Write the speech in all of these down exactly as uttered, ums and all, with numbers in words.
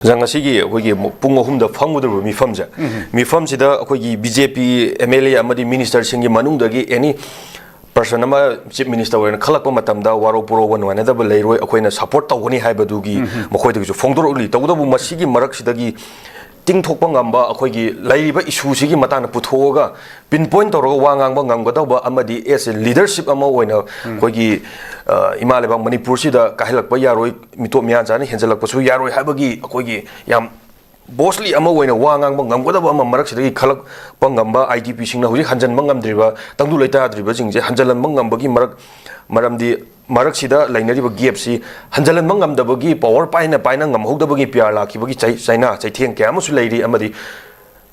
ꯉꯁꯤꯒꯤ ꯑꯩꯈꯣꯏꯒꯤ ꯄꯨꯡ ꯑꯍꯨꯝꯗ ꯐꯝꯒꯗꯧꯔꯤꯕ ꯃꯤꯐꯝꯁꯦ, ꯃꯤꯐꯝꯁꯤꯗ ꯑꯩꯈꯣꯏꯒꯤ B J P M L ꯑꯦ ꯑꯃꯗꯤ ꯃꯤꯅꯤꯁꯇꯔꯁꯤꯡꯒꯤ ꯃꯅꯨꯡꯗꯒꯤ ꯑꯦꯅꯤ ꯄꯔꯁꯟ ꯑꯃ ꯆꯤꯐ ꯃꯤꯅꯤꯁꯇꯔ ꯑꯣꯏꯅ ꯈꯜꯂꯛꯄ ꯃꯇꯝꯗ ꯋꯥꯔꯧ ꯄꯨꯔꯧꯕ ꯅꯨꯡꯉꯥꯏꯅꯗꯕ ꯂꯩꯔꯣꯏ, ꯑꯩꯈꯣꯏꯅ ꯁꯄꯣꯔꯠ ꯇꯧꯒꯅꯤ ꯍꯥꯏꯕꯗꯨꯒꯤ ꯃꯈꯣꯏꯗꯒꯤꯁꯨ ꯐꯣꯡꯗꯣꯔꯛꯂꯤ꯫ ꯇꯧꯕꯇꯕꯨ ꯃꯁꯤꯒꯤ ꯃꯔꯛꯁꯤꯗꯒꯤ ꯇꯤꯡꯊꯣꯛꯄ ꯉꯝꯕ, ꯑꯩꯈꯣꯏꯒꯤ ꯂꯩꯔꯤꯕ ꯏꯁꯨꯁꯤꯒꯤ ꯃꯇꯥꯡꯗ ꯄꯨꯊꯣꯛꯑꯒ ꯄꯤꯟ ꯄꯣꯏꯟ ꯇꯧꯔꯒ ꯋꯥ ꯉꯥꯡꯕ ꯉꯝꯒꯗꯧꯕ ꯑꯃꯗꯤ as a leadership ꯑꯃ ꯑꯣꯏꯅ ꯑꯩꯈꯣꯏꯒꯤ, ꯑ, ꯏꯃꯥ ꯂꯩꯕꯥꯛ ꯃꯅꯤꯄꯨꯔꯁꯤꯗ ꯀꯥꯏꯍꯜꯂꯛꯄ ꯌꯥꯔꯣꯏ, ꯃꯤꯇꯣꯞ ꯃꯤꯌꯥꯟꯆꯥꯅ ꯍꯦꯟꯖꯜꯂꯛꯄꯁꯨ ꯌꯥꯔꯣꯏ ꯍꯥꯏꯕꯒꯤ ꯑꯩꯈꯣꯏꯒꯤ ꯌꯥꯝ ꯕꯣꯁꯂꯤ ꯑꯃ ꯑꯣꯏꯅ ꯋꯥ ꯉꯥꯡꯕ ꯉꯝꯒꯗꯕ ꯑꯃ ꯃꯔꯛꯁꯤꯗꯒꯤ ꯈꯜꯂꯛꯄ ꯉꯝꯕ, ꯑꯥꯏ ꯗꯤ ꯄꯤꯁꯤꯡꯅ ꯍꯧꯖꯤꯛ ꯍꯟꯖꯟꯕ ꯉꯝꯗ꯭ꯔꯤꯕ, ꯇꯪꯗꯨ ꯂꯩꯇꯥꯗ꯭ꯔꯤꯕꯁꯤꯡꯁꯦ ꯍꯟꯖꯜꯍꯟꯕ ꯉꯝꯕꯒꯤ ꯃꯔꯛ, ꯃꯔꯝꯗꯤ ꯃꯔꯛꯁꯤꯗ ꯂꯩꯅꯔꯤꯕ ꯒꯦꯞꯁꯤ ꯍꯟꯖꯜꯍꯟꯕ ꯉꯝꯗꯕꯒꯤ, ꯄꯥꯋꯔ ꯄꯥꯏꯅ ꯄꯥꯏꯅ ꯉꯝꯍꯧꯗꯕꯒꯤ ꯄꯤꯌꯥꯔ ꯂꯥꯛꯈꯤꯕꯒꯤ ꯆꯩ-, ꯆꯩꯅꯥ ꯆꯩꯊꯦꯡ ꯀꯌꯥ ꯑꯃꯁꯨ ꯂꯩꯔꯤ꯫ ꯑꯃꯗꯤ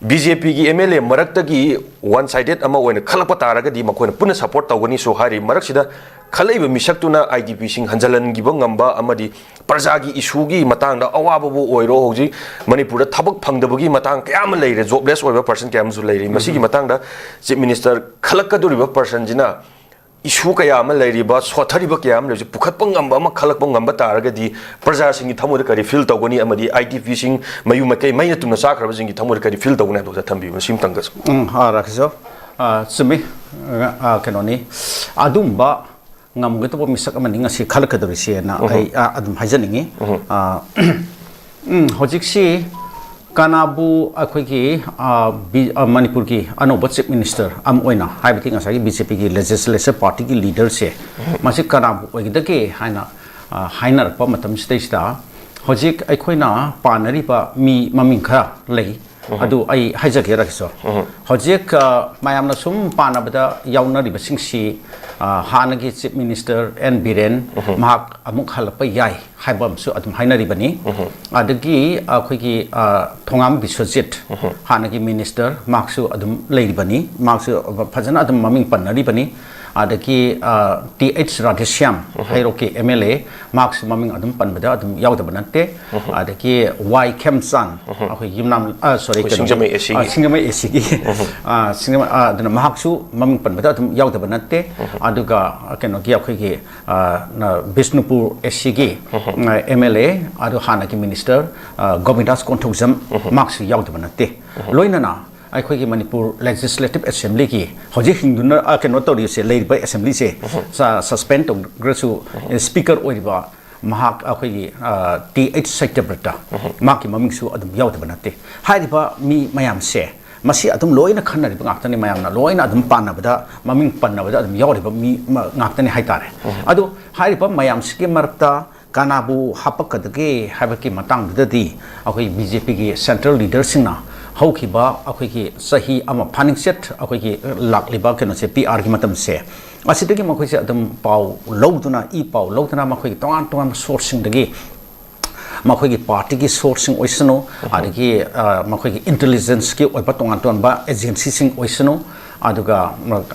ꯕꯤ ꯖꯦ ꯄꯤꯒꯤ ꯑꯦꯝ ꯑꯦꯜ ꯑꯦ ꯃꯔꯛꯇꯒꯤ ꯋꯥꯟ ꯁꯥꯏꯗꯦꯠ ꯑꯃ ꯑꯣꯏꯅ ꯈꯜꯂꯛꯄ ꯇꯥꯔꯒꯗꯤ ꯃꯈꯣꯏꯅ ꯄꯨꯟꯅ ꯁꯄꯣꯔꯠ ꯇꯧꯒꯅꯤꯁꯨ ꯍꯥꯏꯔꯤ꯫ ꯃꯔꯛꯁꯤꯗ ꯈꯜꯂꯛꯏꯕ ꯃꯤꯁꯛꯇꯨꯅ ꯑꯥꯏ ꯗꯤ ꯄꯤꯁꯤꯡ ꯍꯟꯖꯜꯍꯟꯈꯤꯕ ꯉꯝꯕ ꯑꯃꯗꯤ ꯄ꯭ꯔꯖꯥꯒꯤ ꯏꯁꯨꯒꯤ ꯃꯇꯥꯡꯗ ꯑꯋꯥꯕꯕꯨ ꯑꯣꯏꯔꯣ, ꯍꯧꯖꯤꯛ ꯃꯅꯤꯄꯨꯔꯗ ꯊꯕꯛ ꯐꯪꯗꯕꯒꯤ ꯃꯇꯥꯡ ꯀꯌꯥ ꯑꯃ ꯂꯩꯔꯦ, ꯖꯣꯕꯂꯦꯁ ꯑꯣꯏꯕ ꯄꯔꯁꯟ ꯀꯌꯥ ꯑꯃꯁꯨ ꯂꯩꯔꯤ꯫ ꯃꯁꯤꯒꯤ ꯃꯇꯥꯡꯗ ꯆꯤꯐ ꯃꯤꯅꯤꯁꯇꯔ ꯈꯜꯂꯛꯀꯗꯧꯔꯤꯕ ꯄꯔꯁꯟꯁꯤꯅ ꯏꯁꯨ ꯀꯌꯥ ꯑꯃ ꯂꯩꯔꯤꯕ, ꯁꯣꯠꯊꯔꯤꯕ ꯀꯌꯥ ꯑꯃ ꯂꯩꯕꯁꯤ ꯄꯨꯈꯠꯄ ꯉꯝꯕ ꯑꯃ ꯈꯜꯂꯛꯄ ꯉꯝꯕ ꯇꯥꯔꯒꯗꯤ ꯄ꯭ꯔꯖꯥꯁꯤꯡꯒꯤ ꯊꯃꯣꯏꯗ ꯀꯔꯤ ꯐꯤꯜ ꯇꯧꯒꯅꯤ ꯑꯃꯗꯤ ꯑꯥꯏ ꯗꯤ ꯄꯤꯁꯤꯡ, ꯃꯌꯨꯝ ꯃꯀꯩ ꯃꯩꯅ ꯇꯨꯝꯅ ꯆꯥꯈ꯭ꯔꯕꯁꯤꯡꯒꯤ ꯊꯃꯣꯏꯗ ꯀꯔꯤ ꯐꯤꯜ ꯇꯧꯒꯅꯤ ꯍꯥꯏꯕꯗꯨ ꯑꯣꯖꯥ ꯊꯝꯕꯤꯌꯨ꯫ ꯃꯁꯤꯃꯇꯪꯒꯁꯨ꯫ ꯎꯝ, ꯑ, ꯔꯥꯀꯦꯁꯣꯔ, ꯑ, ꯆꯨꯝꯃꯤ꯫ ꯑ, ꯀꯩꯅꯣꯅꯤ, ꯑꯗꯨꯝꯕ ꯉꯝꯒꯗꯕ ꯃꯤꯁꯛ ꯑꯃꯅꯤ ꯉꯁꯤ ꯈꯜꯂꯛꯀꯗꯧꯔꯤꯁꯦꯅ ꯑꯩ, ꯑ, ꯑꯗꯨꯝ ꯍꯥꯏꯖꯅꯤꯡꯉꯤ꯫ ꯑ, ꯎꯝ, ꯍꯧꯖꯤꯛꯁꯤ ꯀꯅꯥꯕꯨ ꯑꯩꯈꯣꯏꯒꯤ, ꯑ, ꯕꯤ-, ꯑ, ꯃꯅꯤꯄꯨꯔꯒꯤ ꯑꯅꯧꯕ ꯆꯤꯐ ꯃꯤꯅꯤꯁꯇꯔ ꯑꯃ ꯑꯣꯏꯅ, ꯍꯥꯏꯕꯗꯤ ꯉꯁꯥꯏꯒꯤ ꯕꯤ ꯖꯦ ꯄꯤꯒꯤ ꯂꯦꯖꯤꯁꯂꯦꯆꯔ ꯄꯥꯔꯇꯤꯒꯤ ꯂꯤꯗꯔꯁꯦ, ꯃꯁꯤ ꯀꯅꯥꯕꯨ ꯑꯣꯏꯒꯗꯒꯦ ꯍꯥꯏꯅ, ꯑ, ꯍꯥꯏꯅꯔꯛꯄ ꯃꯇꯝꯁꯤꯗꯩꯁꯤꯗ ꯍꯧꯖꯤꯛ ꯑꯩꯈꯣꯏꯅ ꯄꯥꯅꯔꯤꯕ ꯃꯤ ꯃꯃꯤꯡ ꯈꯔ ꯂꯩ꯫ ꯑꯗꯨ ꯑꯩ ꯍꯥꯏꯖꯒꯦ, ꯔꯥꯀꯦꯁꯣꯔ꯫ ꯍꯧꯖꯤꯛ, ꯑ, ꯃꯌꯥꯝꯅ ꯁꯨꯝ ꯄꯥꯅꯕꯗ ꯌꯥꯎꯅꯔꯤꯕꯁꯤꯡꯁꯤ, ꯑ, ꯍꯥꯟꯅꯒꯤ ꯆꯤꯐ ꯃꯤꯅꯤꯁꯇꯔ ꯑꯦꯟ ꯕꯤꯔꯦꯟ, ꯃꯍꯥꯛ ꯑꯃꯨꯛ ꯍꯜꯂꯛꯄ ꯌꯥꯏ ꯍꯥꯏꯕ ꯑꯃꯁꯨ ꯑꯗꯨꯝ ꯍꯥꯏꯅꯔꯤꯕꯅꯤ꯫ ꯑꯗꯒꯤ ꯑꯩꯈꯣꯏꯒꯤ, ꯑ, ꯊꯣꯉꯥꯝ ꯕꯤꯁ꯭ꯋꯖꯤꯠ, ꯍꯥꯟꯅꯒꯤ ꯃꯤꯅꯤꯁꯇꯔ, ꯃꯍꯥꯛꯁꯨ ꯑꯗꯨꯝ ꯂꯩꯔꯤꯕꯅꯤ, ꯃꯍꯥꯛꯁꯨ ꯐꯖꯅ ꯑꯗꯨꯝ ꯃꯃꯤꯡ ꯄꯟꯅꯔꯤꯕꯅꯤ꯫ ꯑꯗꯒꯤ ꯇꯤ ꯑꯩꯆ ꯔꯥꯙꯦꯁ꯭ꯌꯥꯝ, ꯍꯩꯔꯣꯛꯀꯤ ꯑꯦꯝ ꯑꯦꯜ ꯑꯦ, ꯃꯍꯥꯛꯁꯨ ꯃꯃꯤꯡ ꯑꯗꯨꯝ ꯄꯟꯕꯗ ꯑꯗꯨꯝ ꯌꯥꯎꯗꯕ ꯅꯠꯇꯦ꯫ ꯑꯗꯒꯤ ꯋꯥꯏ ꯈꯦꯝꯆꯥꯟ, ꯑꯩꯈꯣꯏ ꯌꯨꯝꯅꯥꯝ, ꯁꯣꯔꯤ, ꯑꯩꯈꯣꯏ ꯀꯩꯅꯣꯒꯤ, ꯁꯤꯡꯖꯃꯩ ꯑꯦ ꯁꯤꯒꯤ꯫ ꯁꯤꯡꯖꯃꯩ ꯑꯦ ꯁꯤꯒꯤ, ꯑꯗꯨꯅ ꯃꯍꯥꯛꯁꯨ ꯃꯃꯤꯡ ꯄꯟꯕꯗ ꯑꯗꯨꯝ ꯌꯥꯎꯗꯕ ꯅꯠꯇꯦ꯫ ꯑꯗꯨꯒ ꯀꯩꯅꯣꯒꯤ, ꯑꯩꯈꯣꯏꯒꯤ ꯕꯤꯁꯅꯨꯄꯨꯔ ꯑꯦ ꯁꯤꯒꯤ ꯑꯦꯝ ꯑꯦꯜ ꯑꯦ, ꯑꯗꯨ ꯍꯥꯟꯅꯒꯤ ꯃꯤꯅꯤꯁꯇꯔ ꯒꯣꯕꯤꯟꯗꯥꯁ ꯀꯣꯟꯊꯧꯖꯝ, ꯃꯍꯥꯛꯁꯨ ꯌꯥꯎꯗꯕ ꯅꯠꯇꯦ꯫ ꯂꯣꯏꯅꯅ ꯑꯩꯈꯣꯏꯒꯤ ꯃꯅꯤꯄꯨꯔ ꯂꯦꯖꯤꯁꯂꯦꯇꯤꯚ ꯑꯦꯁꯦꯝꯕ꯭ꯂꯤꯒꯤ ꯍꯧꯖꯤꯛ ꯍꯤꯡꯗꯨꯅ, ꯀꯩꯅꯣ ꯇꯧꯔꯤꯕꯁꯦ, ꯂꯩꯔꯤꯕ ꯑꯦꯁꯦꯝꯕ꯭ꯂꯤꯁꯦ ꯁꯁꯄꯦꯟ ꯇꯧꯈ꯭ꯔꯁꯨ, ꯁ꯭ꯄꯤꯀꯔ ꯑꯣꯏꯔꯤꯕ ꯃꯍꯥꯛ, ꯑꯩꯈꯣꯏꯒꯤ ꯇꯤ ꯑꯩꯆ ꯁꯇ꯭ꯌꯕ꯭ꯔꯇ, ꯃꯍꯥꯛꯀꯤ ꯃꯃꯤꯡꯁꯨ ꯑꯗꯨꯝ ꯌꯥꯎꯗꯕ ꯅꯠꯇꯦ꯫ ꯍꯥꯏꯔꯤꯕ ꯃꯤ ꯃꯌꯥꯝꯁꯦ, ꯃꯁꯤ ꯑꯗꯨꯝ ꯂꯣꯏꯅ ꯈꯟꯅꯔꯤꯕ ꯉꯥꯛꯇꯅꯤ, ꯃꯌꯥꯝꯅ ꯂꯣꯏꯅ ꯑꯗꯨꯝ ꯄꯥꯟꯅꯕꯗ, ꯃꯃꯤꯡ ꯄꯟꯅꯕꯗ ꯑꯗꯨꯝ ꯌꯥꯎꯔꯤꯕ ꯃꯤ ꯉꯥꯛꯇꯅꯤ ꯍꯥꯏꯇꯥꯔꯦ꯫ ꯑꯗꯣ ꯍꯥꯏꯔꯤꯕ ꯃꯌꯥꯝꯁꯤꯒꯤ ꯃꯔꯛꯇ ꯀꯅꯥꯕꯨ ꯍꯥꯞꯄꯛꯀꯗꯒꯦ ꯍꯥꯏꯕꯒꯤ ꯃꯇꯥꯡꯗꯨꯗꯗꯤ ꯑꯩꯈꯣꯏ ꯕꯤ ꯖꯦ ꯄꯤꯒꯤ ꯁꯦꯟꯇ꯭ꯔꯦꯜ ꯂꯤꯗꯔꯁꯤꯡꯅ ꯍꯧꯈꯤꯕ ꯑꯩꯈꯣꯏꯒꯤ ꯆꯍꯤ ꯑꯃ ꯐꯥꯅꯤꯡꯆꯠ, ꯑꯩꯈꯣꯏꯒꯤ ꯂꯥꯛꯂꯤꯕ ꯀꯩꯅꯣꯁꯦ, ꯄꯤ ꯑꯥꯔꯒꯤ ꯃꯇꯝꯁꯦ, ꯑꯁꯤꯗꯒꯤ ꯃꯈꯣꯏꯁꯦ ꯑꯗꯨꯝ ꯄꯥꯎ ꯂꯧꯗꯨꯅ, ꯏ ꯄꯥꯎ ꯂꯧꯗꯨꯅ, ꯃꯈꯣꯏꯒꯤ ꯇꯣꯉꯥꯟ ꯇꯣꯉꯥꯟꯕ ꯁꯣꯔꯁꯁꯤꯡꯗꯒꯤ, ꯃꯈꯣꯏꯒꯤ ꯄꯥꯔꯇꯤꯒꯤ ꯁꯣꯔꯁꯁꯤꯡ ꯑꯣꯏꯁꯅꯨ, ꯑꯗꯒꯤ ꯃꯈꯣꯏꯒꯤ ꯏꯟꯇꯦꯂꯤꯖꯦꯟꯁꯀꯤ ꯑꯣꯏꯕ ꯇꯣꯉꯥꯟ ꯇꯣꯉꯥꯟꯕ ꯑꯦꯖꯦꯟꯁꯤꯁꯤꯡ ꯑꯣꯏꯁꯅꯨ, ꯑꯗꯨꯒ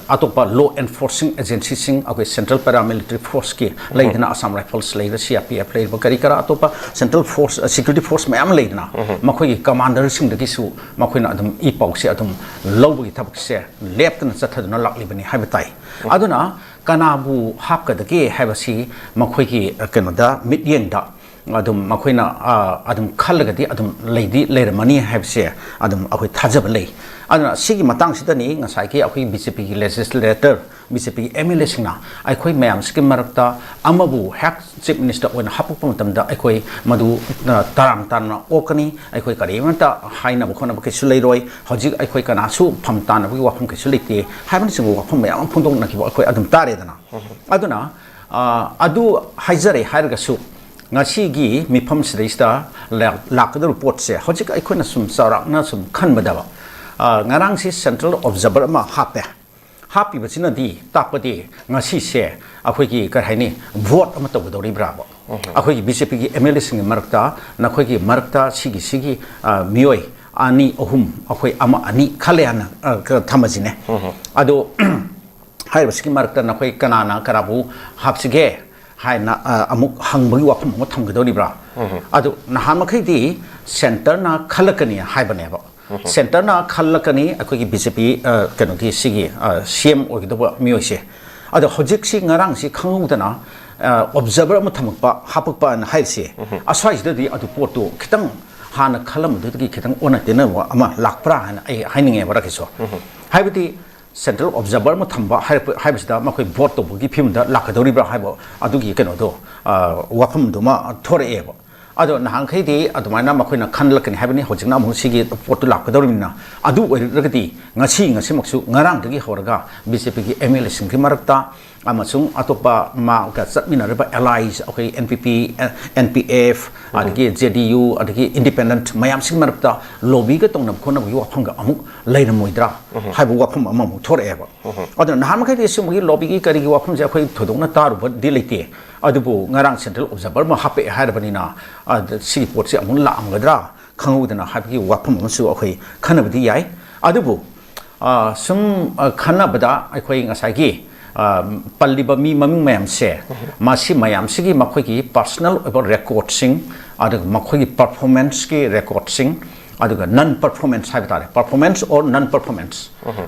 ꯑꯇꯣꯞꯄ ꯂꯣ ꯑꯦꯟꯐꯣꯔꯁꯤꯡ ꯑꯦꯖꯦꯟꯁꯤꯁꯤꯡ, ꯑꯩꯈꯣꯏ ꯁꯦꯟꯇ꯭ꯔꯦꯜ ꯄꯦꯔꯥꯃꯤꯂꯤꯇꯔꯤ ꯐꯣꯔꯁꯀꯤ ꯂꯩꯗꯅ, ꯑꯁꯥꯝ ꯔꯥꯏꯐꯜꯁ ꯂꯩꯔꯤꯕ, ꯁꯤ ꯑꯥꯔ ꯄꯤ ꯑꯦꯐ ꯂꯩꯔꯤꯕ, ꯀꯔꯤ ꯀꯔꯥ ꯑꯇꯣꯞꯄ ꯁꯦꯟꯇ꯭ꯔꯦꯜ ꯐꯣꯔꯁ, ꯁꯦꯀ꯭ꯌꯨꯔꯤꯇꯤ ꯐꯣꯔꯁ ꯃꯌꯥꯝ ꯂꯩꯗꯅ, ꯃꯈꯣꯏꯒꯤ ꯀꯃꯥꯟꯗꯔꯁꯤꯡꯗꯒꯤꯁꯨ ꯃꯈꯣꯏꯅ ꯑꯗꯨꯝ ꯏ ꯄꯥꯎꯁꯦ ꯑꯗꯨꯝ ꯂꯧꯕꯒꯤ ꯊꯕꯛꯁꯦ ꯂꯦꯞꯇꯅ ꯆꯠꯊꯗꯨꯅ ꯂꯥꯛꯂꯤꯕꯅꯤ ꯍꯥꯏꯕ ꯇꯥꯏ꯫ ꯑꯗꯨꯅ ꯀꯅꯥꯕꯨ ꯍꯥꯞꯀꯗꯒꯦ ꯍꯥꯏꯕꯁꯤ ꯃꯈꯣꯏꯒꯤ, ꯑ, ꯀꯩꯅꯣꯗ, ꯃꯤꯠꯌꯦꯡꯗ ꯑꯗꯨꯝ ꯃꯈꯣꯏꯅ, ꯑ, ꯑꯗꯨꯝ ꯈꯜꯂꯒꯗꯤ ꯑꯗꯨꯝ ꯂꯩꯗꯤ ꯂꯩꯔꯝꯃꯅꯤ ꯍꯥꯏꯕꯁꯦ ꯑꯗꯨꯝ ꯑꯩꯈꯣꯏ ꯊꯥꯖꯕ ꯂꯩ꯫ ꯑꯗꯨꯅ ꯁꯤꯒꯤ ꯃꯇꯥꯡꯁꯤꯗꯅꯤ ꯉꯁꯥꯏꯒꯤ ꯑꯩꯈꯣꯏ ꯕꯤ ꯖꯦ ꯄꯤꯒꯤ ꯂꯦꯖꯤꯁꯂꯦꯇꯔ, ꯕꯤ ꯖꯦ ꯄꯤꯒꯤ ꯑꯦꯝ ꯑꯦꯜ ꯑꯦꯁꯤꯡꯅ ꯑꯩꯈꯣꯏ ꯃꯌꯥꯝꯁꯤꯒꯤ ꯃꯔꯛꯇ ꯑꯃꯕꯨ ꯍꯦꯛ ꯆꯤꯐ ꯃꯤꯅꯤꯁꯇꯔ ꯑꯣꯏꯅ ꯍꯥꯞꯄꯛꯄ ꯃꯇꯝꯗ ꯑꯩꯈꯣꯏ ꯃꯗꯨ, ꯑ, ꯇꯔꯥꯝ ꯇꯥꯅ ꯑꯣꯛꯀꯅꯤ, ꯑꯩꯈꯣꯏ ꯀꯔꯤꯃꯠꯇ ꯍꯥꯏꯅꯕ ꯈꯣꯠꯅꯕ ꯀꯩꯁꯨ ꯂꯩꯔꯣꯏ, ꯍꯧꯖꯤꯛ ꯑꯩꯈꯣꯏ ꯀꯅꯥꯁꯨ ꯐꯝ ꯇꯥꯅꯕꯒꯤ ꯋꯥꯐꯝ ꯀꯩꯁꯨ ꯂꯩꯇꯦ ꯍꯥꯏꯕꯅꯆꯤꯡꯕ ꯋꯥꯐꯝ ꯃꯌꯥꯝ ꯑꯃ ꯐꯣꯡꯗꯣꯛꯅꯈꯤꯕ ꯑꯩꯈꯣꯏ ꯑꯗꯨꯝ ꯇꯥꯔꯦꯗꯅ꯫ ꯑꯗꯨꯅ, ꯑ, ꯑꯗꯨ ꯍꯥꯏꯖꯔꯦ ꯍꯥꯏꯔꯒꯁꯨ, ꯉꯁꯤꯒꯤ ꯃꯤꯐꯝꯁꯤꯗꯩꯁꯤꯗ ꯂꯥꯛ-, ꯂꯥꯛꯀꯗꯧꯔꯤꯕ ꯄꯣꯠꯁꯦ, ꯍꯧꯖꯤꯛ ꯑꯩꯈꯣꯏꯅ ꯁꯨꯝ ꯆꯥꯎꯔꯥꯛꯅ ꯁꯨꯝ ꯈꯟꯕꯗꯕ, ꯑ, ꯉꯔꯥꯡꯁꯤ ꯁꯦꯟꯇ꯭ꯔꯦꯜ ꯑꯣꯕꯖꯥꯔꯚꯔ ꯑꯃ ꯍꯥꯞꯄꯦ꯫ ꯍꯥꯞꯄꯤꯕꯁꯤꯅꯗꯤ ꯇꯥꯛꯄꯗꯤ ꯉꯁꯤꯁꯦ ꯑꯩꯈꯣꯏꯒꯤ, ꯀꯔꯤ ꯍꯥꯏꯅꯤ, ꯚꯣꯠ ꯑꯃ ꯇꯧꯒꯗꯧꯔꯤꯕ꯭ꯔꯥꯕ? ꯑꯩꯈꯣꯏꯒꯤ ꯕꯤ ꯖꯦ ꯄꯤꯒꯤ ꯑꯦꯝ ꯑꯦꯜ ꯑꯦꯁꯤꯡꯒꯤ ꯃꯔꯛꯇ, ꯅꯈꯣꯏꯒꯤ ꯃꯔꯛꯇ ꯁꯤꯒꯤ, ꯁꯤꯒꯤ, ꯑ, ꯃꯤꯑꯣꯏ ꯑꯅꯤ, ꯑꯍꯨꯝ, ꯑꯩꯈꯣꯏ ꯑꯃ, ꯑꯅꯤ ꯈꯜꯂꯦ ꯍꯥꯏꯅ, ꯑ, ꯊꯝꯃꯁꯤꯅꯦ꯫ ꯑꯗꯣ ꯍꯥꯏꯔꯤꯕꯁꯤꯒꯤ ꯃꯔꯛꯇ ꯅꯈꯣꯏ ꯀꯅꯥꯅ ꯀꯅꯥꯕꯨ ꯍꯥꯞꯁꯤꯒꯦ ꯍꯥꯏꯅ ꯑꯃꯨꯛ ꯍꯪꯕꯒꯤ ꯋꯥꯐꯝ ꯑꯃ ꯊꯝꯒꯗꯧꯔꯤꯕ꯭ꯔꯥ? ꯑꯗꯨ ꯅꯍꯥꯟ ꯃꯈꯩꯗꯤ centreꯅ ꯈꯜꯂꯛꯀꯅꯤ ꯍꯥꯏꯕꯅꯦꯕ꯫ Centreꯅ ꯈꯜꯂꯛꯀꯅꯤ ꯑꯩꯈꯣꯏꯒꯤ BJP ꯀꯩꯅꯣꯒꯤ ꯁꯤꯒꯤ CM ꯑꯣꯏꯒꯗꯧꯕ ꯃꯤꯑꯣꯏꯁꯦ꯫ ꯑꯗꯣ ꯍꯧꯖꯤꯛꯁꯤ ꯉꯔꯥꯡꯁꯤ ꯈꯪꯍꯧꯗꯅ observer ꯑꯃ ꯊꯝꯃꯛꯄ, ꯍꯥꯄꯛꯄꯅ ꯍꯥꯏꯔꯤꯁꯦ, ꯑꯁ꯭ꯋꯥꯏꯁꯤꯗꯗꯤ ꯑꯗꯨ ꯄꯣꯠꯇꯨ ꯈꯤꯇꯪ ꯍꯥꯟꯅ ꯈꯜꯂꯝꯕꯗꯨꯗꯒꯤ ꯈꯤꯇꯪ ꯑꯣꯟꯅ ꯇꯩꯅꯕ ꯑꯃ ꯂꯥꯛꯄ꯭ꯔꯥ ꯍꯥꯏꯅ ꯑꯩ ꯍꯥꯏꯅꯤꯡꯉꯦꯕ, ꯔꯥꯀꯦꯁꯣ꯫ ꯍꯥꯏꯕꯗꯤ central observer ꯑꯃ ꯊꯝꯕ ꯍꯥꯏꯔꯛꯄ ꯍꯥꯏꯕꯁꯤꯗ ꯃꯈꯣꯏ vote ꯇꯧꯕꯒꯤ ꯐꯤꯕꯝꯗ ꯂꯥꯛꯀꯗꯧꯔꯤꯕ꯭ꯔꯥ ꯍꯥꯏꯕ ꯑꯗꯨꯒꯤ ꯀꯩꯅꯣꯗꯣ, ꯋꯥꯐꯝꯗꯨꯃ ꯊꯣꯔꯛꯑꯦꯕ꯫ ꯑꯗꯣ ꯅꯍꯥꯟꯈꯩꯗꯤ ꯑꯗꯨꯃꯥꯏꯅ ꯃꯈꯣꯏꯅ ꯈꯟꯂꯛꯀꯅꯤ ꯍꯥꯏꯕꯅꯤ, ꯍꯧꯖꯤꯛꯅ ꯑꯃꯨꯛ ꯁꯤꯒꯤ ꯄꯣꯠꯇꯨ ꯂꯥꯛꯀꯗꯧꯔꯤꯕꯅꯤꯅ, ꯑꯗꯨ ꯑꯣꯏꯔꯒꯗꯤ ꯉꯁꯤ, ꯉꯁꯤꯃꯛꯁꯨ, ꯉꯔꯥꯡꯗꯒꯤ ꯍꯧꯔꯒ BJPꯒꯤ MLAꯁꯤꯡꯒꯤ ꯃꯔꯛꯇ ꯑꯃꯁꯨꯡ ꯑꯇꯣꯞꯄ ꯃꯥꯒ ꯆꯠꯃꯤꯟꯅꯔꯤꯕ allies, ꯑꯩꯈꯣꯏ NPP, NPF, ꯑꯗꯒꯤ JDU, ꯑꯗꯒꯤ independent ꯃꯌꯥꯝꯁꯤꯒꯤ ꯃꯔꯛꯇ lobbyꯒ ꯇꯧꯅꯕ ꯈꯣꯠꯅꯕꯒꯤ ꯋꯥꯐꯝꯒ ꯑꯃꯨꯛ ꯂꯩꯔꯝꯃꯣꯏꯗ꯭ꯔꯥ ꯍꯥꯏꯕ ꯋꯥꯐꯝ ꯑꯃꯃꯨꯛ ꯊꯣꯔꯛꯑꯦꯕ꯫ ꯑꯗꯨꯅ ꯅꯍꯥꯟ ꯃꯈꯩꯗꯤ ꯁꯤꯒꯨꯝꯕꯒꯤ lobbyꯒꯤ ꯀꯔꯤꯒꯤ ꯋꯥꯐꯝꯁꯦ ꯑꯩꯈꯣꯏ ꯊꯣꯏꯗꯣꯛꯅ ꯇꯥꯔꯨꯕꯗꯤ ꯂꯩꯇꯦ꯫ ꯑꯗꯨꯕꯨ ꯉꯔꯥꯡ central observer ꯑꯃ ꯍꯥꯞꯄꯛꯑꯦ ꯍꯥꯏꯔꯕꯅꯤꯅ, ꯑꯗ ꯁꯤꯒꯤ ꯄꯣꯠꯁꯤ ꯑꯃꯨꯛ ꯂꯥꯛꯑꯝꯒꯗ꯭ꯔꯥ ꯈꯪꯍꯧꯗꯅ ꯍꯥꯏꯕꯒꯤ ꯋꯥꯐꯝ ꯑꯃꯁꯨ ꯑꯩꯈꯣꯏ ꯈꯟꯅꯕꯗꯤ ꯌꯥꯏ꯫ ꯑꯗꯨꯕꯨ, ꯑ, ꯁꯨꯝ, ꯑ, ꯈꯟꯅꯕꯗ ꯑꯩꯈꯣꯏ ꯉꯁꯥꯏꯒꯤ, ꯑ, ꯄꯜꯂꯤꯕ ꯃꯤ ꯃꯃꯤꯡ ꯃꯌꯥꯝꯁꯦ, ꯃꯁꯤ ꯃꯌꯥꯝꯁꯤꯒꯤ ꯃꯈꯣꯏꯒꯤ personal ꯑꯣꯏꯕ recordꯁꯤꯡ, ꯑꯗꯨꯒ ꯃꯈꯣꯏꯒꯤ performanceꯀꯤ recordꯁꯤꯡ, ꯑꯗꯨꯒ non performance ꯍꯥꯏꯕ ꯇꯥꯔꯦ, performance or non performance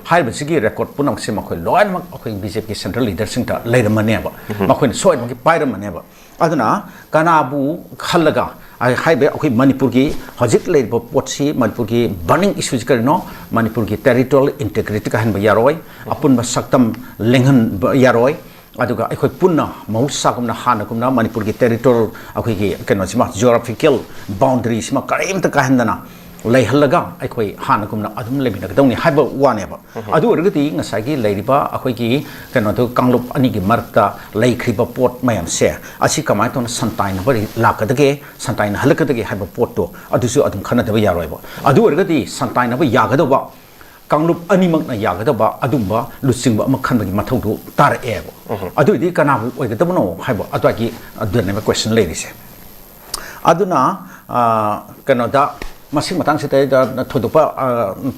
ꯍꯥꯏꯔꯤꯕꯁꯤꯒꯤ record ꯄꯨꯝꯅꯃꯛꯁꯦ ꯃꯈꯣꯏ ꯂꯣꯏꯅꯃꯛ ꯑꯩꯈꯣꯏ BJPꯒꯤ central leaderꯁꯤꯡꯗ ꯂꯩꯔꯝꯃꯅꯦꯕ꯫ ꯃꯈꯣꯏꯅ ꯁꯣꯏꯗꯅꯃꯛꯀꯤ ꯄꯥꯏꯔꯝꯃꯅꯦꯕ꯫ ꯑꯗꯨꯅ ꯀꯅꯥꯕꯨ ꯈꯜꯂꯒ, ꯑ, ꯍꯥꯏꯔꯤꯕ ꯑꯩꯈꯣꯏ ꯃꯅꯤꯄꯨꯔꯒꯤ ꯍꯧꯖꯤꯛ ꯂꯩꯔꯤꯕ ꯄꯣꯠꯁꯤ, ꯃꯅꯤꯄꯨꯔꯒꯤ burning issueꯁꯤ ꯀꯔꯤꯅꯣ? ꯃꯅꯤꯄꯨꯔꯒꯤ territorial integrity ꯀꯥꯏꯍꯟꯕ ꯌꯥꯔꯣꯏ, ꯑꯄꯨꯟꯕ ꯁꯛꯇꯝ ꯂꯦꯡꯍꯟꯕ ꯌꯥꯔꯣꯏ꯫ ꯑꯗꯨꯒ ꯑꯩꯈꯣꯏ ꯄꯨꯟꯅ ꯃꯍꯧꯁꯥꯒꯨꯝꯅ, ꯍꯥꯟꯅꯒꯨꯝꯅ ꯃꯅꯤꯄꯨꯔꯒꯤ territorial ꯑꯩꯈꯣꯏꯒꯤ ꯀꯩꯅꯣꯁꯤꯃ, geographical boundaryꯁꯤꯃ ꯀꯔꯤꯝꯇ ꯀꯥꯏꯍꯟꯗꯅ ꯂꯩꯍꯜꯂꯒ ꯑꯩꯈꯣꯏ ꯍꯥꯟꯅꯒꯨꯝꯅ ꯑꯗꯨꯝ ꯂꯩꯃꯤꯟꯅꯒꯗꯧꯅꯤ ꯍꯥꯏꯕ ꯋꯥꯅꯦꯕ꯫ ꯑꯗꯨ ꯑꯣꯏꯔꯒꯗꯤ ꯉꯁꯥꯏꯒꯤ ꯂꯩꯔꯤꯕ ꯑꯩꯈꯣꯏꯒꯤ ꯀꯩꯅꯣꯗꯨ, ꯀꯥꯡꯂꯨꯞ ꯑꯅꯤꯒꯤ ꯃꯔꯛꯇ ꯂꯩꯈ꯭ꯔꯤꯕ ꯄꯣꯠ ꯃꯌꯥꯝꯁꯦ, ꯑꯁꯤ ꯀꯃꯥꯏꯅ ꯇꯧꯅ ꯁꯟꯇꯥꯏꯅꯕ ꯂꯥꯛꯀꯗꯒꯦ, ꯁꯟꯇꯥꯏꯅꯍꯜꯂꯛꯀꯗꯒꯦ ꯍꯥꯏꯕ ꯄꯣꯠꯇꯣ, ꯑꯗꯨꯁꯨ ꯑꯗꯨꯝ ꯈꯟꯅꯗꯕ ꯌꯥꯔꯣꯏꯕ꯫ ꯑꯗꯨ ꯑꯣꯏꯔꯒꯗꯤ ꯁꯟꯇꯥꯏꯅꯕ ꯌꯥꯒꯗꯧꯕ, ꯀꯥꯡꯂꯨꯞ ꯑꯅꯤꯃꯛꯅ ꯌꯥꯒꯗꯕ ꯑꯗꯨꯝꯕ ꯂꯨꯆꯤꯡꯕ ꯑꯃ ꯈꯟꯕꯒꯤ ꯃꯊꯧꯗꯨ ꯇꯥꯔꯛꯑꯦꯕ꯫ ꯑꯗꯨ ꯑꯣꯏꯗꯤ ꯀꯅꯥꯕꯨ ꯑꯣꯏꯒꯗꯕꯅꯣ ꯍꯥꯏꯕ ꯑꯗꯨꯋꯥꯏꯒꯤ, ꯑꯗꯨꯅꯦꯕ question ꯂꯩꯔꯤꯁꯦ꯫ ꯑꯗꯨꯅ, ꯑ, ꯀꯩꯅꯣꯗ, ꯃꯁꯤꯒꯤ ꯃꯇꯥꯡꯁꯤꯗ ꯊꯣꯏꯗꯣꯛꯄ, ꯑ,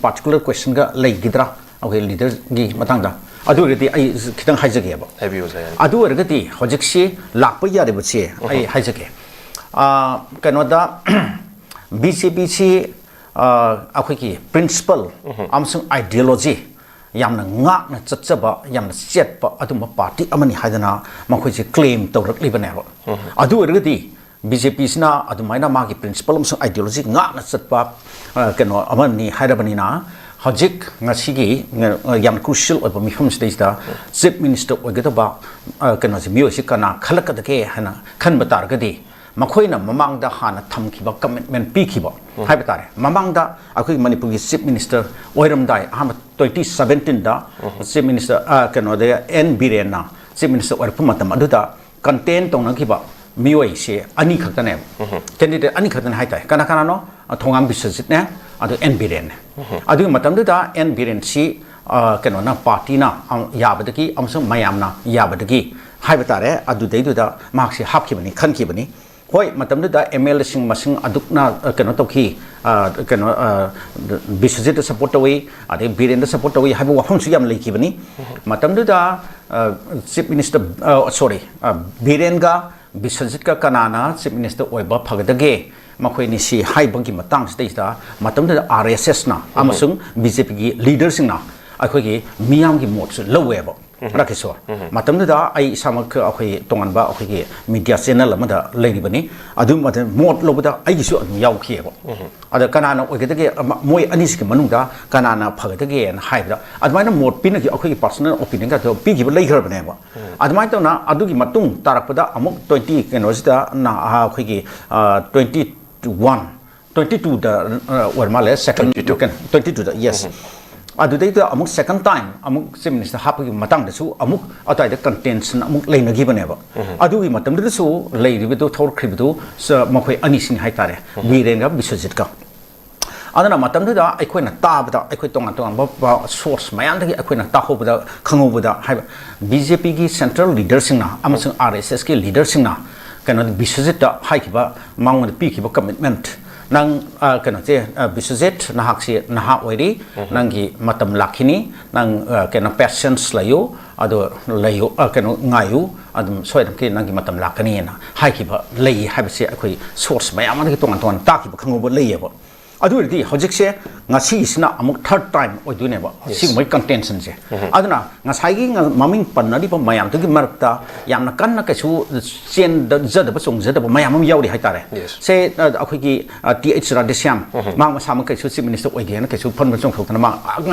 particular questionꯒ ꯂꯩꯈꯤꯗ꯭ꯔꯥ ꯑꯩꯈꯣꯏ leaderꯒꯤ ꯃꯇꯥꯡꯗ? ꯑꯗꯨ ꯑꯣꯏꯔꯒꯗꯤ ꯑꯩ ꯈꯤꯇꯪ ꯍꯥꯏꯖꯒꯦꯕ꯫ ꯍꯥꯏꯕꯤꯌꯨ, ꯁꯥꯔ, ꯌꯥꯅꯤ꯫ ꯑꯗꯨ ꯑꯣꯏꯔꯒꯗꯤ ꯍꯧꯖꯤꯛꯁꯤ ꯂꯥꯛꯄ ꯌꯥꯔꯤꯕꯁꯤ ꯑꯩ ꯍꯥꯏꯖꯒꯦ꯫ ꯑ, ꯀꯩꯅꯣꯗ, ꯕꯤ ꯖꯦ ꯄꯤꯁꯤ, ꯑ, ꯑꯩꯈꯣꯏꯒꯤ principle ꯑꯃꯁꯨꯡ ideology ꯌꯥꯝꯅ ꯉꯥꯛꯅ ꯆꯠꯆꯕ, ꯌꯥꯝꯅ ꯆꯦꯠꯄ ꯑꯗꯨꯝꯕ party ꯑꯃꯅꯤ ꯍꯥꯏꯗꯅ ꯃꯈꯣꯏꯁꯦ claim ꯇꯧꯔꯛꯂꯤꯕꯅꯦꯕ꯫ ꯑꯗꯨ ꯑꯣꯏꯔꯒꯗꯤ ꯕꯤ ꯖꯦ ꯄꯤꯁꯤꯅ ꯑꯗꯨꯃꯥꯏꯅ ꯃꯥꯒꯤ principle ꯑꯃꯁꯨꯡ ideology ꯉꯥꯛꯅ ꯆꯠꯄ, ꯑ, ꯀꯩꯅꯣ ꯑꯃꯅꯤ ꯍꯥꯏꯔꯕꯅꯤꯅ, ꯍꯧꯖꯤꯛ ꯉꯁꯤꯒꯤ, ꯑ, ꯌꯥꯝ crucial ꯑꯣꯏꯕ ꯃꯤꯐꯝꯁꯤꯗꯩꯁꯤꯗ chief minister ꯑꯣꯏꯒꯗꯕ, ꯑ, ꯀꯩꯅꯣꯁꯤ, ꯃꯤꯑꯣꯏꯁꯤ ꯀꯅꯥ ꯈꯜꯂꯛꯀꯗꯒꯦ ꯍꯥꯏꯅ ꯈꯟꯕ ꯇꯥꯔꯒꯗꯤ, ꯃꯈꯣꯏꯅ ꯃꯃꯥꯡꯗ ꯍꯥꯟꯅ ꯊꯝꯈꯤꯕ commitment ꯄꯤꯈꯤꯕ ꯍꯥꯏꯕ ꯇꯥꯔꯦ꯫ ꯃꯃꯥꯡꯗ ꯑꯩꯈꯣꯏ ꯃꯅꯤꯄꯨꯔꯒꯤ chief minister ꯑꯣꯏꯔꯝꯗꯥꯏ, ꯑꯍꯥꯟꯕ twenty seventeenꯗ chief minister, ꯑ, ꯀꯩꯅꯣꯗ, ꯑꯦꯟ ꯕꯤꯔꯦꯟꯅ chief minister ꯑꯣꯏꯔꯛꯄ ꯃꯇꯝ ꯑꯗꯨꯗ content ꯇꯧꯅꯈꯤꯕ ꯃꯤꯑꯣꯏꯁꯦ ꯑꯅꯤ ꯈꯛꯇꯅꯦꯕ꯫ Candidate ꯑꯅꯤ ꯈꯛꯇꯅꯦ ꯍꯥꯏꯇꯥꯔꯦ꯫ ꯀꯅꯥ ꯀꯅꯥꯅꯣ? ꯑ, ꯊꯣꯉꯥꯝ ꯕꯤꯁ꯭ꯋꯖꯤꯠꯅꯦ, ꯑꯗꯨ ꯑꯦꯟ ꯕꯤꯔꯦꯟꯅꯦ꯫ ꯑꯗꯨꯒꯤ ꯃꯇꯝꯗꯨꯗ ꯑꯦꯟ ꯕꯤꯔꯦꯟꯁꯤ, ꯑ, ꯀꯩꯅꯣꯅ, partyꯅ, ꯑ, ꯌꯥꯕꯗꯒꯤ ꯑꯃꯁꯨꯡ ꯃꯌꯥꯝꯅ ꯌꯥꯕꯗꯒꯤ ꯍꯥꯏꯕ ꯇꯥꯔꯦ, ꯑꯗꯨꯗꯩꯗꯨꯗ ꯃꯍꯥꯛꯁꯤ ꯍꯥꯞꯈꯤꯕꯅꯤ, ꯈꯟꯈꯤꯕꯅꯤ꯫ ꯍꯣꯏ, ꯃꯇꯝꯗꯨꯗ ꯑꯦꯝ ꯑꯦꯜ ꯑꯦꯁꯤꯡ ꯃꯁꯤꯡ ꯑꯗꯨꯛꯅ, ꯑ, ꯀꯩꯅꯣ ꯇꯧꯈꯤ, ꯑ, ꯀꯩꯅꯣ, ꯑ, ꯕꯤꯁ꯭ꯋꯖꯤꯠꯇ support ꯇꯧꯏ, ꯑꯗꯩ ꯕꯤꯔꯦꯟꯗ support ꯇꯧꯏ ꯍꯥꯏꯕ ꯋꯥꯐꯝꯁꯨ ꯌꯥꯝ ꯂꯩꯈꯤꯕꯅꯤ꯫ ꯃꯇꯝꯗꯨꯗ, ꯑ, chief minister, ꯑ, sorry, ꯑ, ꯕꯤꯔꯦꯟꯒ ꯕꯤꯁ꯭ꯋꯖꯤꯠꯀ ꯀꯅꯥꯅ chief minister ꯑꯣꯏꯕ ꯐꯒꯗꯒꯦ, ꯃꯈꯣꯏ ꯑꯅꯤꯁꯤ ꯍꯥꯏꯕꯒꯤ ꯃꯇꯥꯡꯁꯤꯗꯩꯁꯤꯗ ꯃꯇꯝꯗꯨꯗ ꯑꯥꯔ ꯑꯦꯁ ꯑꯦꯁꯅ ꯑꯃꯁꯨꯡ ꯕꯤ ꯖꯦ ꯄꯤꯒꯤ leaderꯁꯤꯡꯅ ꯑꯩꯈꯣꯏꯒꯤ ꯃꯤꯌꯥꯝꯒꯤ ꯃꯣꯠꯁꯨ ꯂꯧꯋꯦꯕ꯫ ꯔꯥꯀꯦꯁꯣꯔ, ꯃꯇꯝꯗꯨꯗ ꯑꯩ ꯏꯁꯥꯃꯛ ꯑꯩꯈꯣꯏꯒꯤ ꯇꯣꯉꯥꯟꯕ ꯑꯩꯈꯣꯏꯒꯤ media channel ꯑꯃꯗ ꯂꯩꯔꯤꯕꯅꯤ꯫ ꯑꯗꯨ ꯃꯇꯝ ꯃꯣꯠ ꯂꯧꯕꯗ ꯑꯩꯒꯤꯁꯨ ꯑꯗꯨꯝ ꯌꯥꯎꯈꯤꯑꯕ꯫ ꯑꯗ ꯀꯅꯥꯅ ꯑꯣꯏꯒꯗꯒꯦ, ꯑꯃ-, ꯃꯣꯏ ꯑꯅꯤꯁꯤꯒꯤ ꯃꯅꯨꯡꯗ ꯀꯅꯥꯅ ꯐꯒꯗꯒꯦꯅ ꯍꯥꯏꯕꯗ, ꯑꯗꯨꯃꯥꯏꯅ ꯃꯣꯠ ꯄꯤꯅꯈꯤ, ꯑꯩꯈꯣꯏꯒꯤ personal opinion ꯒꯗꯣ ꯄꯤꯈꯤꯕ ꯂꯩꯈ꯭ꯔꯕꯅꯦꯕ꯫ ꯑꯗꯨꯃꯥꯏꯅ ꯇꯧꯅ ꯑꯗꯨꯒꯤ ꯃꯇꯨꯡ ꯇꯥꯔꯛꯄꯗ ꯑꯃꯨꯛ twenty ꯀꯩꯅꯣꯁꯤꯗ ꯅ-, ꯑ, ꯑꯩꯈꯣꯏꯒꯤ, ꯑ, twenty one, twenty twoꯗ, ꯑ, ꯑꯣꯏꯔ ꯃꯥꯜꯂꯦ, second, Twenty two. ꯀꯩꯅꯣ, twenty twoꯗ, yes꯫ ꯑꯗꯨꯗꯩꯗ ꯑꯃꯨꯛ second time ꯑꯃꯨꯛ chief minister ꯍꯥꯞꯄꯒꯤ ꯃꯇꯥꯡꯗꯁꯨ ꯑꯃꯨꯛ ꯑꯗꯨꯋꯥꯏꯗ contention ꯑꯃꯨꯛ ꯂꯩꯅꯈꯤꯕꯅꯦꯕ꯫ ꯑꯗꯨꯒꯤ ꯃꯇꯝꯗꯨꯗꯁꯨ ꯂꯩꯔꯤꯕꯗꯨ, ꯊꯣꯛꯈ꯭ꯔꯤꯕꯗꯨ, ꯁ-, ꯃꯈꯣꯏ ꯑꯅꯤꯁꯤꯅꯤ ꯍꯥꯏꯇꯥꯔꯦ, ꯕꯤꯔꯦꯟꯒ ꯕꯤꯁ꯭ꯋꯖꯤꯠꯀ꯫ ꯑꯗꯨꯅ ꯃꯇꯝꯗꯨꯗ ꯑꯩꯈꯣꯏꯅ ꯇꯥꯕꯗ, ꯑꯩꯈꯣꯏ ꯇꯣꯉꯥꯟ ꯇꯣꯉꯥꯟꯕ ꯄ-, source ꯃꯌꯥꯝꯗꯒꯤ ꯑꯩꯈꯣꯏꯅ ꯇꯥꯍꯧꯕꯗ, ꯈꯪꯍꯧꯕꯗ ꯍꯥꯏꯕ, ꯕꯤ ꯖꯦ ꯄꯤꯒꯤ central leaderꯁꯤꯡꯅ ꯑꯃꯁꯨꯡ ꯑꯥꯔ ꯑꯦꯁ ꯑꯦꯁꯀꯤ leaderꯁꯤꯡꯅ ꯀꯩꯅꯣ, ꯕꯤꯁ꯭ꯋꯖꯤꯠꯇ ꯍꯥꯏꯈꯤꯕ, ꯃꯉꯣꯟꯗ ꯄꯤꯈꯤꯕ commitment, ꯅꯪ, ꯑ, ꯀꯩꯅꯣꯁꯦ, ꯑ, ꯕꯤꯁ꯭ꯋꯖꯤꯠ, ꯅꯍꯥꯛꯁꯤ ꯅꯍꯥ ꯑꯣꯏꯔꯤ, ꯎꯝ꯫ ꯅꯪꯒꯤ ꯃꯇꯝ ꯂꯥꯛꯈꯤꯅꯤ, ꯅꯪ, ꯑ, ꯀꯩꯅꯣ, patience ꯂꯩꯌꯨ, ꯑꯗꯣ ꯂꯩꯌꯨ, ꯑ, ꯀꯩꯅꯣ, ꯉꯥꯏꯌꯨ, ꯑꯗꯨꯝ ꯁꯣꯏꯗꯅꯃꯛꯀꯤ ꯅꯪꯒꯤ ꯃꯇꯝ ꯂꯥꯛꯀꯅꯤꯅ ꯍꯥꯏꯈꯤꯕ ꯂꯩ ꯍꯥꯏꯕꯁꯦ ꯑꯩꯈꯣꯏ source ꯃꯌꯥꯝ ꯑꯃꯗꯒꯤ ꯇꯣꯉꯥꯟ ꯇꯣꯉꯥꯟꯅ ꯇꯥꯈꯤꯕ ꯈꯪꯍꯧꯕ ꯂꯩꯌꯦꯕ꯫ ꯑꯗꯨ ꯑꯣꯏꯔꯗꯤ ꯍꯧꯖꯤꯛꯁꯦ, ꯉꯁꯤꯁꯤꯅ ꯑꯃꯨꯛ third time ꯑꯣꯏꯗꯣꯏꯅꯦꯕ꯫ Yes. ꯁꯤꯒꯨꯝꯕꯒꯤ contentionꯁꯦ꯫ ꯎꯝ꯫ ꯑꯗꯨꯅ ꯉꯁꯥꯏꯒꯤ ꯉ-, ꯃꯃꯤꯡ ꯄꯟꯅꯔꯤꯕ ꯃꯌꯥꯝꯗꯨꯒꯤ ꯃꯔꯛꯇ ꯌꯥꯝꯅ ꯀꯟꯅ ꯀꯩꯁꯨ ꯆꯦꯟꯖꯗꯕ, ꯆꯣꯡꯖꯗꯕ ꯃꯌꯥꯝ ꯑꯃ ꯌꯥꯎꯔꯤ ꯍꯥꯏꯇꯥꯔꯦ꯫ Yes. ꯁꯦ, ꯑ, ꯑꯩꯈꯣꯏꯒꯤ, ꯑ, ꯇꯤ ꯑꯩꯆ ꯔꯥꯙꯦꯁ꯭ꯌꯥꯝ, ꯎꯝ꯫ ꯃꯍꯥꯛ ꯃꯁꯥꯃꯛ ꯀꯩꯁꯨ Chief Minister ꯑꯣꯏꯒꯦꯅ ꯀꯩꯁꯨ ꯐꯝꯕ ꯆꯣꯡꯊꯣꯛꯇꯅ ꯃꯥ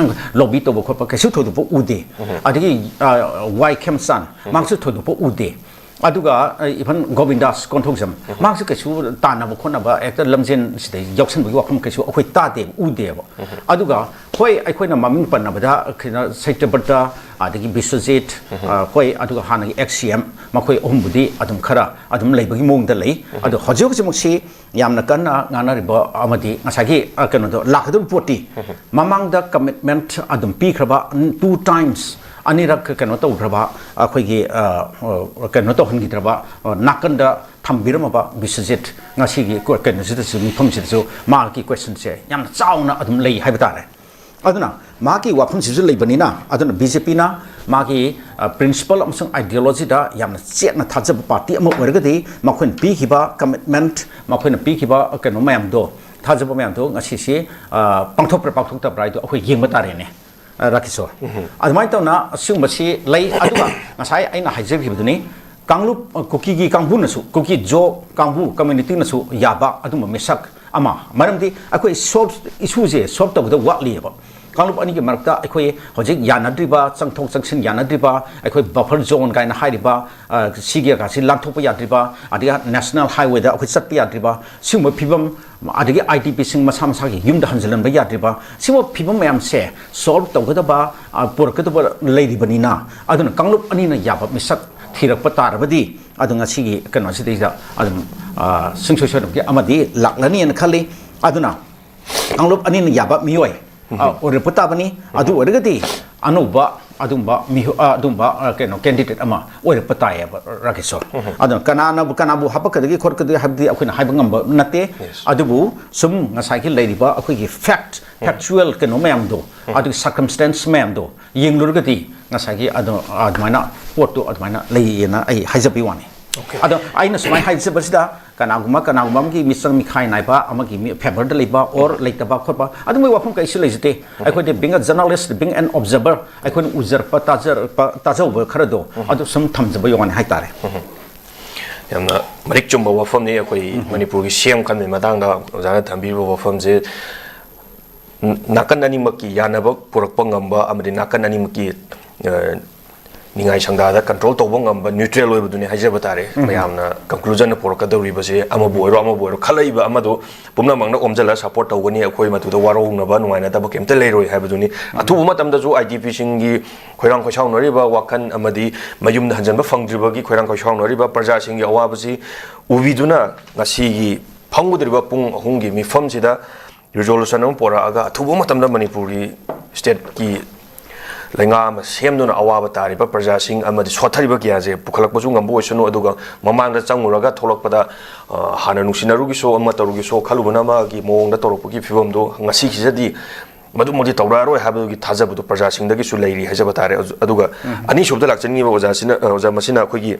ꯂꯣꯕꯤ ꯇꯧꯕ ꯈꯣꯠꯄ ꯀꯩꯁꯨ ꯊꯣꯏꯗꯣꯛꯄ ꯎꯗꯦ꯫ ꯎꯝ꯫ ꯑꯗꯒꯤ, ꯑ, ꯋꯥꯏ ꯈꯦꯝꯆꯥꯟ, ꯎꯝ꯫ ꯃꯍꯥꯛꯁꯨ ꯊꯣꯏꯗꯣꯛꯄ ꯎꯗꯦ꯫ ꯑꯗꯨꯒ, ꯑ, even ꯒꯣꯕꯤꯟꯗꯥꯁ ꯀꯣꯟꯊꯧꯖꯝ, ꯎꯝ꯫ ꯃꯍꯥꯛꯁꯨ ꯀꯩꯁꯨ ꯇꯥꯟꯅꯕ ꯈꯣꯠꯅꯕ ꯍꯦꯛꯇ ꯂꯝꯖꯦꯟ ꯁꯤꯗ ꯌꯥꯎꯁꯟꯕꯒꯤ ꯋꯥꯐꯝ ꯀꯩꯁꯨ ꯑꯩꯈꯣꯏ ꯇꯥꯗꯦ, ꯎꯗꯦꯕ꯫ ꯎꯝ꯫ ꯑꯗꯨꯒ ꯍꯣꯏ, ꯑꯩꯈꯣꯏꯅ ꯃꯃꯤꯡ ꯄꯟꯅꯕꯗ ꯀꯩꯅꯣ, ꯁꯇ꯭ꯌꯕ꯭ꯔꯇ, ꯑꯗꯒꯤ ꯕꯤꯁ꯭ꯋꯖꯤꯠ, ꯎꯝ꯫ ꯑ, ꯍꯣꯏ, ꯑꯗꯨꯒ ꯍꯥꯟꯅꯒꯤ ex C M, ꯃꯈꯣꯏ ꯑꯍꯨꯝꯕꯨꯗꯤ ꯑꯗꯨꯝ ꯈꯔ ꯑꯗꯨꯝ ꯂꯩꯕꯒꯤ ꯃꯑꯣꯡꯗ ꯂꯩ꯫ ꯎꯝ꯫ ꯑꯗꯣ ꯍꯧꯖꯤꯛ ꯍꯧꯖꯤꯛꯃꯛꯁꯤ ꯌꯥꯝꯅ ꯀꯟꯅ ꯉꯥꯡꯅꯔꯤꯕ ꯑꯃꯗꯤ ꯉꯁꯥꯏꯒꯤ, ꯑ, ꯀꯩꯅꯣꯗꯣ ꯂꯥꯛꯀꯗꯧꯔꯤꯕ ꯄꯣꯠꯇꯤ, ꯎꯝ꯫ ꯃꯃꯥꯡꯗ commitment ꯑꯗꯨꯝ ꯄꯤꯈ꯭ꯔꯕ, two times, ꯑꯅꯤꯔꯛ ꯀꯩꯅꯣ ꯇꯧꯈ꯭ꯔꯕ, ꯑꯩꯈꯣꯏꯒꯤ, ꯑ, ꯑ, ꯀꯩꯅꯣ ꯇꯧꯍꯟꯈꯤꯗ꯭ꯔꯕ, ꯑ, ꯅꯥꯀꯟꯗ ꯊꯝꯕꯤꯔꯝꯃꯕ ꯕꯤꯁ꯭ꯋꯖꯤꯠ ꯉꯁꯤꯒꯤ ꯀꯣ-, ꯀꯩꯅꯣꯁꯤꯗꯁꯨ, ꯃꯤꯐꯝꯁꯤꯗꯁꯨ ꯃꯥꯒꯤ questionꯁꯦ ꯌꯥꯝꯅ ꯆꯥꯎꯅ ꯑꯗꯨꯝ ꯂꯩ ꯍꯥꯏꯕ ꯇꯥꯔꯦ꯫ ꯑꯗꯨꯅ ꯃꯍꯥꯛꯀꯤ ꯋꯥꯐꯝꯁꯤꯁꯨ ꯂꯩꯕꯅꯤꯅ, ꯑꯗꯨꯅ BJPꯅ ꯃꯥꯒꯤ, ꯑ, principle ꯑꯃꯁꯨꯡ ideologyꯗ ꯌꯥꯝꯅ ꯆꯦꯠꯅ ꯊꯥꯖꯕ party ꯑꯃ ꯑꯣꯏꯔꯒꯗꯤ ꯃꯈꯣꯏꯅ ꯄꯤꯈꯤꯕ commitment, ꯃꯈꯣꯏꯅ ꯄꯤꯈꯤꯕ ꯀꯩꯅꯣ ꯃꯌꯥꯝꯗꯣ, ꯊꯥꯖꯕ ꯃꯌꯥꯝꯗꯣ ꯉꯁꯤꯁꯤ, ꯑ, ꯄꯥꯡꯊꯣꯛꯄ꯭ꯔꯥ ꯄꯥꯡꯊꯣꯛꯇꯕ꯭ꯔꯥ ꯍꯥꯏꯗꯣ ꯑꯩꯈꯣꯏ ꯌꯦꯡꯕ ꯇꯥꯔꯦꯅꯦ꯫ ꯑ, ꯔꯥꯀꯦꯁꯣꯔ꯫ ꯎꯝ꯫ ꯑꯗꯨꯃꯥꯏꯅ ꯇꯧꯅ ꯑꯁꯤꯒꯨꯝꯕꯁꯤ ꯂꯩ꯫ ꯑꯗꯨꯒ ꯉꯁꯥꯏ ꯑꯩꯅ ꯍꯥꯏꯖꯈꯤꯕꯗꯨꯅꯤ, ꯀꯥꯡꯂꯨꯞ, ꯑ, ꯀꯨꯀꯤꯒꯤ ꯀꯥꯡꯕꯨꯅꯁꯨ, ꯀꯨꯀꯤ ꯖꯣ ꯀꯥꯡꯕꯨ communityꯅꯁꯨ ꯌꯥꯕ ꯑꯗꯨꯝꯕ ꯃꯤꯁꯛ ꯑꯃ꯫ ꯃꯔꯝꯗꯤ ꯑꯩꯈꯣꯏ solve, issueꯁꯦ solve ꯇꯧꯕꯗ ꯋꯥꯠꯂꯤꯑꯕ꯫ ꯀꯥꯡꯂꯨꯞ ꯑꯅꯤꯒꯤ ꯃꯔꯛꯇ ꯑꯩꯈꯣꯏ ꯍꯧꯖꯤꯛ ꯌꯥꯅꯗ꯭ꯔꯤꯕ, ꯆꯪꯊꯣꯛ ꯆꯪꯁꯤꯟ ꯌꯥꯅꯗ꯭ꯔꯤꯕ, ꯑꯩꯈꯣꯏ buffer zone ꯀꯥꯏꯅ ꯍꯥꯏꯔꯤꯕ, ꯑ, ꯁꯤꯒꯤ ꯖꯒꯥꯁꯤ ꯂꯥꯟꯊꯣꯛꯄ ꯌꯥꯗ꯭ꯔꯤꯕ, ꯑꯗꯒꯤ national highwayꯗ ꯑꯩꯈꯣꯏ ꯆꯠꯄ ꯌꯥꯗ꯭ꯔꯤꯕ, ꯁꯤꯒꯨꯝꯕ ꯐꯤꯕꯝ, ꯑꯗꯒꯤ IDPꯁꯤꯡ ꯃꯁꯥ ꯃꯁꯥꯒꯤ ꯌꯨꯝꯗ ꯍꯟꯖꯤꯜꯍꯟꯕ ꯌꯥꯗ꯭ꯔꯤꯕ, ꯁꯤꯒꯨꯝꯕ ꯐꯤꯕꯝ ꯃꯌꯥꯝꯁꯦ solve ꯇꯧꯒꯗꯕ, ꯑ, ꯄꯨꯔꯛꯀꯗꯕ ꯂꯩꯔꯤꯕꯅꯤꯅ, ꯑꯗꯨꯅ ꯀꯥꯡꯂꯨꯞ ꯑꯅꯤꯅ ꯌꯥꯕ ꯃꯤꯁꯛ ꯊꯤꯔꯛꯄ ꯇꯥꯔꯕꯗꯤ, ꯑꯗꯨ ꯉꯁꯤꯒꯤ ꯀꯩꯅꯣꯁꯤꯗꯩꯗ ꯑꯗꯨꯝ, ꯑ, ꯁꯨꯡꯁꯣꯏ ꯁꯣꯏꯗꯅꯃꯛꯀꯤ ꯑꯃꯗꯤ ꯂꯥꯛꯂꯅꯤꯅ ꯈꯜꯂꯤ꯫ ꯑꯗꯨꯅ ꯀꯥꯡꯂꯨꯞ ꯑꯅꯤꯅ ꯌꯥꯕ ꯃꯤꯑꯣꯏ, ꯑ, ꯎꯝ꯫ ꯑꯣꯏꯔꯛꯄ ꯇꯥꯕꯅꯤ꯫ ꯎꯝ꯫ ꯑꯗꯨ ꯑꯣꯏꯔꯒꯗꯤ ꯑꯅꯧꯕ ꯑꯗꯨꯝꯕ ꯃꯤꯍꯨ-, ꯑ, ꯑꯗꯨꯝꯕ, ꯑ, ꯀꯩꯅꯣ, candidate ꯑꯃ ꯑꯣꯏꯔꯛꯄ ꯇꯥꯏꯌꯦꯕ, ꯔꯥꯀꯦꯁꯣꯔ꯫ ꯑꯗꯣ ꯀꯅꯥꯅꯕꯨ, ꯀꯅꯥꯕꯨ ꯍꯥꯄꯛꯀꯗꯒꯦ ꯈꯣꯠꯀꯗꯒꯦ ꯍꯥꯏꯕꯗꯤ ꯑꯩꯈꯣꯏꯅ ꯍꯥꯏꯕ ꯉꯝꯕ ꯅꯠꯇꯦ꯫ ꯑꯗꯨꯕꯨ ꯁꯨꯝ ꯉꯁꯥꯏꯒꯤ ꯂꯩꯔꯤꯕ ꯑꯩꯈꯣꯏꯒꯤ fact, factual ꯀꯩꯅꯣ ꯃꯌꯥꯝꯗꯣ, ꯑꯗꯨꯒꯤ circumstance ꯃꯌꯥꯝꯗꯣ ꯌꯦꯡꯂꯨꯔꯒꯗꯤ ꯉꯁꯥꯏꯒꯤ ꯑꯗꯣ, ꯑꯗꯨꯃꯥꯏꯅ ꯄꯣꯠꯇꯨ ꯑꯗꯨꯃꯥꯏꯅ ꯂꯩꯌꯦꯅ ꯑꯩ ꯍꯥꯏꯖꯕꯒꯤ ꯋꯥꯅꯤ꯫ ꯑꯗꯣ ꯑꯩꯅ ꯁꯨꯃꯥꯏꯅ ꯍꯥꯏꯖꯕꯁꯤꯗ ꯀꯅꯥꯒꯨꯝꯕ, ꯀꯅꯥꯒꯨꯝꯕ ꯑꯃꯒꯤ ꯃꯤꯆꯪ ꯃꯤꯈꯥꯏ ꯅꯥꯏꯕ, ꯑꯃꯒꯤ ꯃꯤ favourꯗ ꯂꯩꯕ or ꯂꯩꯇꯕ ꯈꯣꯠꯄ, ꯑꯗꯨꯝꯕꯒꯤ ꯋꯥꯐꯝ ꯀꯩꯁꯨ ꯂꯩꯖꯗꯦ꯫ ꯑꯩꯈꯣꯏꯗꯤ being a journalist, being an observer, ꯑꯩꯈꯣꯏꯅ ꯎꯖꯔꯛꯄ, ꯇꯥꯖꯔꯛꯄ, ꯇꯥꯖꯍꯧꯕ ꯈꯔꯗꯣ ꯑꯗꯨ ꯁꯨꯝ ꯊꯝꯖꯕꯒꯤ ꯋꯥꯅꯤ ꯍꯥꯏꯇꯥꯔꯦ꯫ ꯌꯥꯝꯅ ꯃꯔꯤꯛ ꯆꯨꯝꯕ ꯋꯥꯐꯝꯅꯤ꯫ ꯑꯩꯈꯣꯏ ꯃꯅꯤꯄꯨꯔꯒꯤ ꯁꯤ ꯑꯦꯝ ꯈꯟꯕꯒꯤ ꯃꯇꯥꯡꯗ ꯑꯣꯖꯥꯅ ꯊꯝꯕꯤꯔꯤꯕ ꯋꯥꯐꯝꯁꯦ, ꯅꯥꯀꯟ ꯑꯅꯤꯃꯛꯀꯤ ꯌꯥꯅꯕ ꯄꯨꯔꯛꯄ ꯉꯝꯕ ꯑꯃꯗꯤ ꯅꯥꯀꯟ ꯑꯅꯤꯃꯛꯀꯤ, ꯑ, ꯅꯤꯡꯉꯥꯏ ꯁꯪꯗꯥꯗ control ꯇꯧꯕ ꯉꯝꯕ, neutral ꯑꯣꯏꯕꯗꯨꯅꯤ ꯍꯥꯏꯖꯕ ꯇꯥꯔꯦ꯫ ꯃꯌꯥꯝꯅ conclusion ꯄꯨꯔꯛꯀꯗꯧꯔꯤꯕꯁꯦ, ꯑꯃꯕꯨ ꯑꯣꯏꯔꯣ ꯑꯃꯕꯨ ꯑꯣꯏꯔꯣ, ꯈꯜꯂꯛꯏꯕ ꯑꯃꯗꯣ ꯄꯨꯝꯅꯃꯛꯅ ꯑꯣꯝꯁꯤꯜꯂꯒ support ꯇꯧꯒꯅꯤ, ꯑꯩꯈꯣꯏ ꯃꯗꯨꯗ ꯋꯥꯔꯧꯅꯕ ꯅꯨꯡꯉꯥꯏꯅꯗꯕ ꯀꯩꯝꯇ ꯂꯩꯔꯣꯏ ꯍꯥꯏꯕꯗꯨꯅꯤ꯫ ꯑꯊꯨꯕ ꯃꯇꯝꯗꯁꯨ I D Pꯁꯤꯡꯒꯤ ꯈꯣꯏꯔꯥꯡ ꯈꯣꯏꯁꯥꯎꯅꯔꯤꯕ ꯋꯥꯈꯜ ꯑꯃꯗꯤ ꯃꯌꯨꯝꯗ ꯍꯟꯖꯤꯟꯕ ꯐꯪꯗ꯭ꯔꯤꯕꯒꯤ ꯈꯣꯏꯔꯥꯡ ꯈꯣꯏꯁꯥꯎꯅꯔꯤꯕ ꯄ꯭ꯔꯖꯥꯁꯤꯡꯒꯤ ꯑꯋꯥꯕꯁꯤ ꯎꯕꯤꯗꯨꯅ ꯉꯁꯤꯒꯤ ꯐꯝꯒꯗꯧꯔꯤꯕ ꯄꯨꯡ ꯑꯍꯨꯝꯒꯤ ꯃꯤꯐꯝꯁꯤꯗ resolution ꯑꯃ ꯄꯨꯔꯛꯑꯒ ꯑꯊꯨꯕ ꯃꯇꯝꯗ ꯃꯅꯤꯄꯨꯔꯒꯤ stateꯀꯤ ꯂꯩꯉꯥꯛ ꯑꯃ ꯁꯦꯝꯗꯨꯅ ꯑꯋꯥꯕ ꯇꯥꯔꯤꯕ ꯄ꯭ꯔꯖꯥꯁꯤꯡ ꯑꯃꯗꯤ ꯁꯣꯠꯊꯔꯤꯕ ꯀꯌꯥꯁꯦ ꯄꯨꯈꯠꯂꯛꯄꯁꯨ ꯉꯝꯕ ꯑꯣꯏꯁꯅꯨ, ꯑꯗꯨꯒ ꯃꯃꯥꯡꯗ ꯆꯪꯉꯨꯔꯒ ꯊꯣꯛꯂꯛꯄꯗ, ꯑ, ꯍꯥꯟꯅ ꯅꯨꯡꯁꯤꯅꯔꯨꯒꯤꯁꯣ ꯑꯃ ꯇꯧꯔꯨꯒꯤꯁꯣ ꯈꯜꯂꯨꯕꯅ ꯑꯃꯒꯤ ꯃꯑꯣꯡꯗ ꯇꯧꯔꯛꯄꯒꯤ ꯐꯤꯕꯝꯗꯣ ꯉꯁꯤꯁꯤꯗꯗꯤ ꯃꯗꯨꯃꯛꯇꯤ ꯇꯧꯔꯛꯑꯔꯣꯏ ꯍꯥꯏꯕꯗꯨꯒꯤ ꯊꯥꯖꯕꯗꯣ ꯄ꯭ꯔꯖꯥꯁꯤꯡꯗꯒꯤꯁꯨ ꯂꯩꯔꯤ ꯍꯥꯏꯖꯕ ꯇꯥꯔꯦ꯫ ꯑꯗꯨ-, ꯑꯗꯨꯒ ꯑꯅꯤꯁꯨꯕꯗ ꯂꯥꯛꯆꯅꯤꯡꯉꯤꯕ ꯑꯣꯖꯥꯁꯤꯅ, ꯑ, ꯑꯣꯖꯥ, ꯃꯁꯤꯅ ꯑꯩꯈꯣꯏꯒꯤ